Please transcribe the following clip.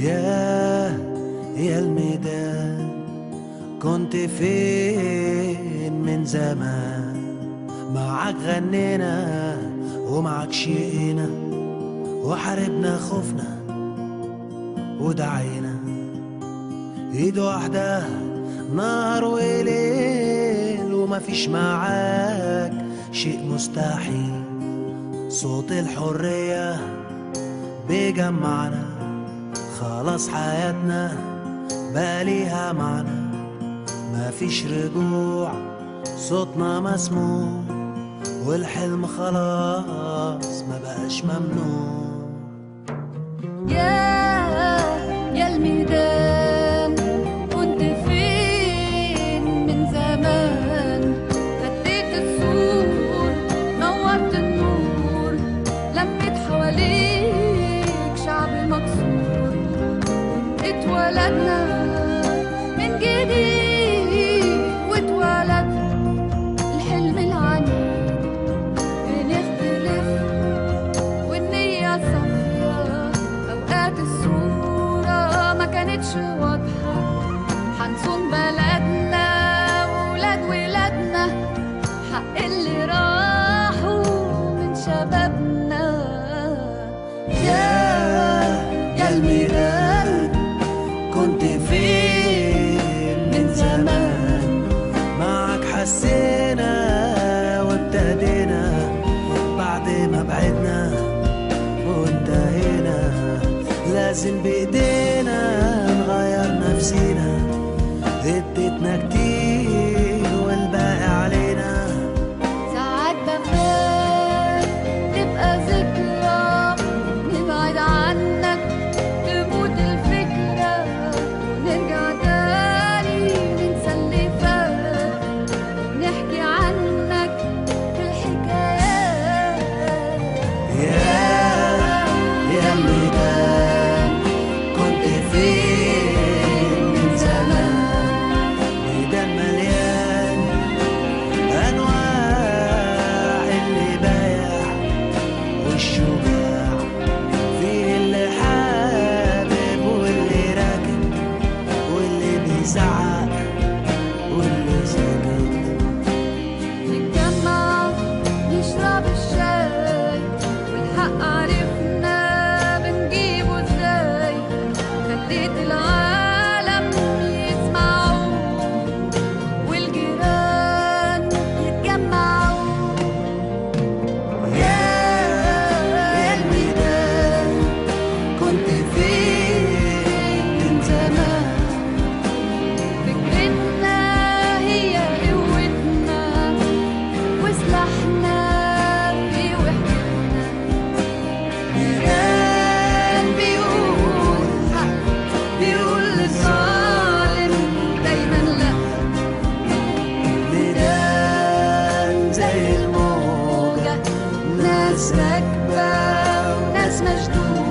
يا الميدان كنت فين من زمان؟ معاك غنينا ومعاك شقينا وحاربنا خوفنا ودعينا، ايد واحدة نهار وليل ومفيش معاك شيء مستحيل. صوت الحرية بيجمعنا، خلاص حياتنا بقى ليها معنى، مفيش رجوع صوتنا مسموع والحلم خلاص ما بقاش ممنوع. يا الميدان كنت فين من زمان؟ هديت السور نورت النور، لميت حواليك شعب مكسور. اتولدنا من جديد واتولد الحلم العنيد، بنختلف والنية صافية، أوقات الصورة ما كانتش واضحة. حنصون بلدنا وولاد ولادنا، حق اللي راحوا من شبابنا. يا الميدان كنت فين من زمان؟ معاك حسينا وابتدينا بعد ما بعدنا وانتهينا، لازم بايدينا نغير نفسينا، اديتنا كتير والباقي علينا. ساعات بخاف تبقى ذكرى، نبعد عنك تموت الفكرة، ونرجع تاني ننسى اللي فات، ونحكي عنك في الحكايات. يا الميدان كنت فين من زمان؟ ميدان مليان أنواع، اللي بايع والشجاع، فيه اللي حابب واللي راكب واللي بيزعق واللي ساكت. نتجمع نشرب الشاي، والحق عرفنا بنجيبه ازاي، خليت العالم يسمعوا والجيران يتجمعوا. يا الميدان كنت فين من زمان؟ فكرتنا هي قوتنا وسلاحنا في وحدتنا، ميدان بيقول حق، بيقول للظالم دايما لا. ميدان زي الموجة، ناس راكبة وناس مشدودة.